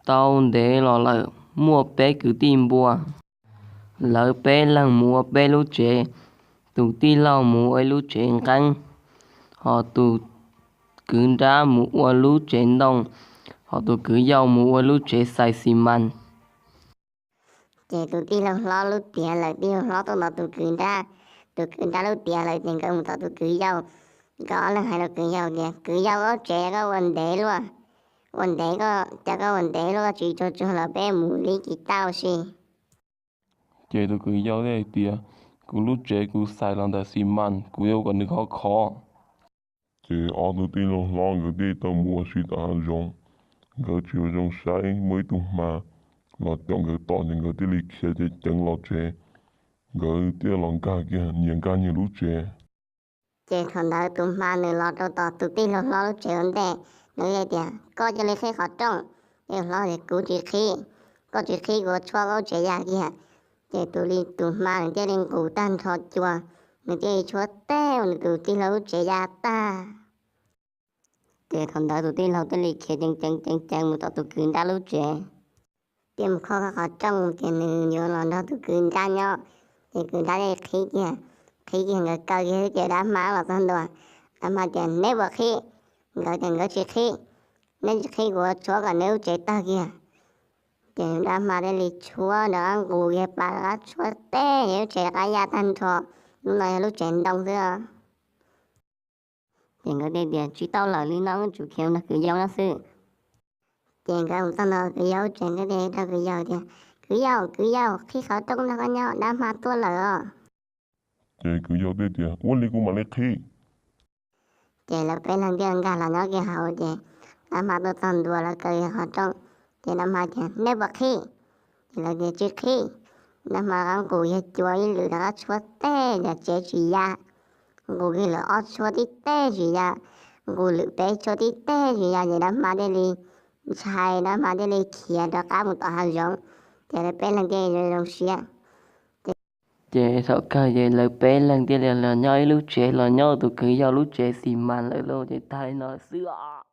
Tau ntev los lawm, muaj peb kwv tij npua, lawv peb leeg mus ua peb lub tsev. Tus tij laug mus ua ib lub tsev nqeeb, hos tus kwv nrab mus ua lub tsev ntoo, hos tus kwv yau mus ua lub tsev xais xis mas. Ces tus tij laug hlob lub tiav lawm, tij laug hlob tuaj tom tus kwv nrab, tus kwv nrab lub tiav lawm ces nkawd mus tom tus kwv yau. Nkawd ob leeg hais rau kwv yau tias, Kwv yau, koj tsev koj ua ntev luaj, ua ntev koj, cas koj ua ntev luaj, koj tsis tsuag tsuag los peb mus li kis tau si. Ces tus kwv yau thiaj hais tias, Kuv lub tsev kuv xais los ntawm xis mas, kuv yuav ua kom nws khov khov. Ces ob tug tij laug hlob nkawd thiaj tau mus ua si tom hav zoov. Nkawd tsis ua zoo saib, muaj ib tug hma los caum nkawd tom ces nkawd thiaj li khiav ceev ceev los tsev. Nkawd thiaj los nkag kiag nyias nkag nyias lub tsev. Ces thaum ntawd tus hma nws los rau tom tus tij laug hlob lub tsev ua ntej, nws thiaj tias, Koj cia li qhib qhov rooj. Tij laug hlob tias, Kuv tsis qhib, koj tsis qhib kuv tshuab koj lub tsev ya kiag. Ces tus li tus hma nws thiaj li nqus tag nrho cua, nws thiaj li tshuab teg nws tus tij laug lub tsev ya tag. Ces thaum ntawd tus tij laug thiaj li khiav ceev ceev ceev ceev mus tom tus kwv nrab lub tsev, thiaj mus khob qhov rooj ces nws yuav los nrog tus kwv nrab nyob. Ces kwv nrab thiaj li qhib kiag, qhib kiag nkawd kaw kiag ces dab hma los txog ntua. Dab hma tias, Neb puas qhib? Nkawd tias, Nkawd tsis qhib. Neb tsis qhib kuv tshuab kom neb lub tsev tawg kiag. Ces dab hma thiaj li tshuab rov qab nqus kiag pas rov qab tshuab teg, lub tsev rov qab ya tag nrho. Lub no yog lub tsev ntoo xwb. Ces nkawd thiaj tias, Tsis tau lawm, li no tsum khiav nrog kwv yau nyob xwb. Ces nkawd mus txog ntua kwv yau lub tsev, nkawd thiaj rau kwv yau tias, Kwv yau, kwv yau, qhib qhov rooj nrog koj nyob, dab hma tuaj lawm os. Ces kwv yau thiaj tias, Ua li kuv mam li qhib. Ces lawv peb leeg thiaj nkag los nyob kiag hauv, ces dab hma tuaj txog ntua lawv kaw kiag qhov rooj. Ces dab hma tias, Neb puas qhib? Ces lawv tias, Tsis qhib. Dab hma rov qab nqus kiag cua ib lwm rov qab tshuab teg, ces tsev tsis ya. Nqus kiag lwm ob tshuab tib teg tsis ya. Nqus lwm peb tshuab tib teg tsis ya, ces dab hma thiaj li ntshai, dab hma thiaj li khiav rov qab mus tom hav zoov. Ces lawv peb leeg thiaj zoo zoo siab. Ces thaum kawg ces lawv peb leeg thiaj li los nyob ib lub tsev, los nyob tus kwv yau lub tsev xis mas lawm lauj. Ces tag li no xwb.